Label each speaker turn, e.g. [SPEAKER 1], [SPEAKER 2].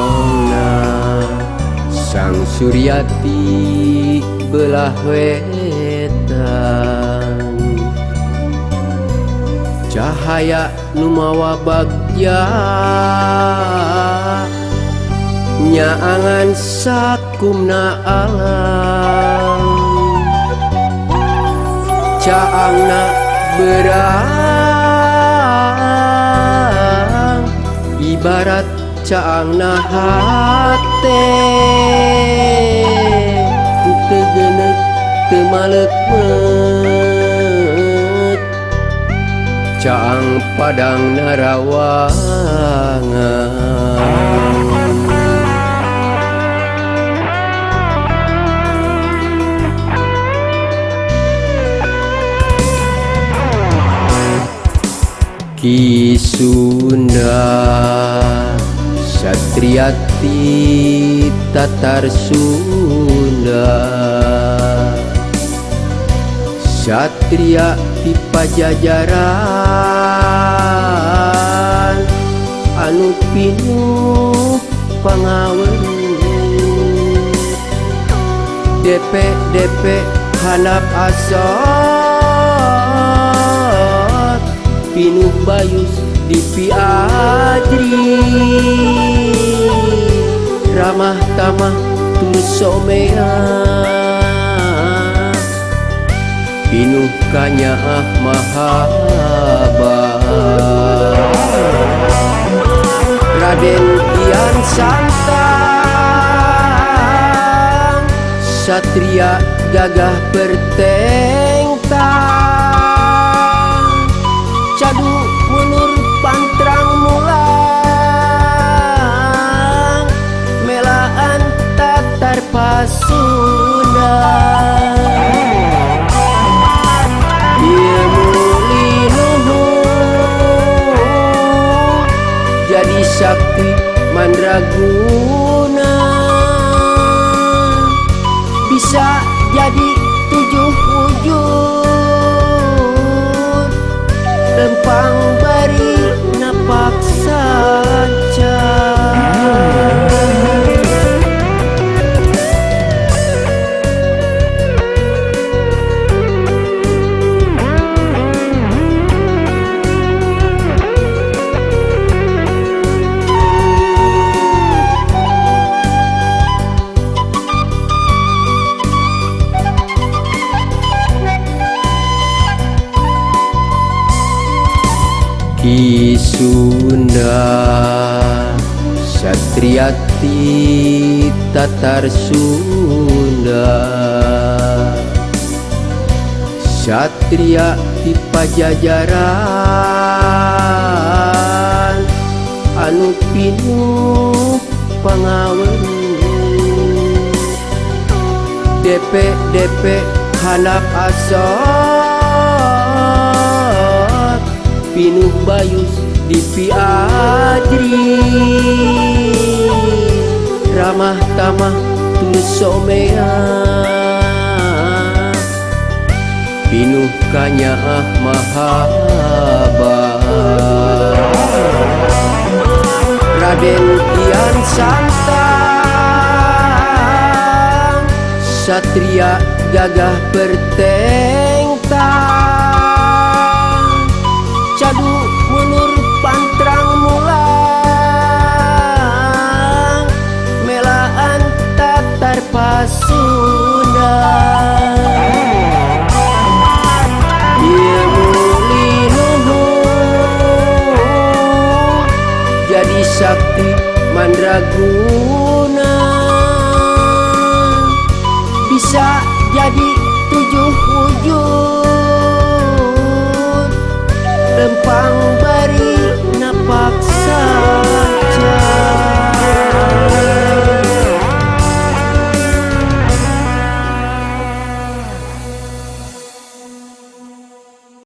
[SPEAKER 1] Bolongna Sang Suryati belah wetan, cahaya nu mawa bagja nyaangan sakumna alam. Caangna berang ibarat caangna hate, teu geuneuk teu maleuk-meuk caang padang narawangan. Ki Sunda Satriati Tatar Sunda, Satria di Pajajaran anu pinuh pangaweruh. DP DP handap asot pinuh bayus di piajri, ramah tamah tur somea pinuh kanyaah mahabah. Raden Kian Santang satria gagah pertengtang, cadu munur pantrang mulang melaan tatar Pasundan. Ilmu liluhur jadi sakti mandraguna, bisa jadi tujuh wujud lempang bari napak saja. Ki Sunda Satriati Tatar Sunda, Satria di Pajajaran anu pinuh pangaweruh. DP DP handap asot pinuh bayus di piajri, ramah tamah tur somea pinuh kanyaah mahabah. Raden Kian Santang satria gagah pertengtang, cadu munur pantrang mulang melaan tatar Pasundan. Ilmu liluhur jadi sakti mandraguna, bisa jadi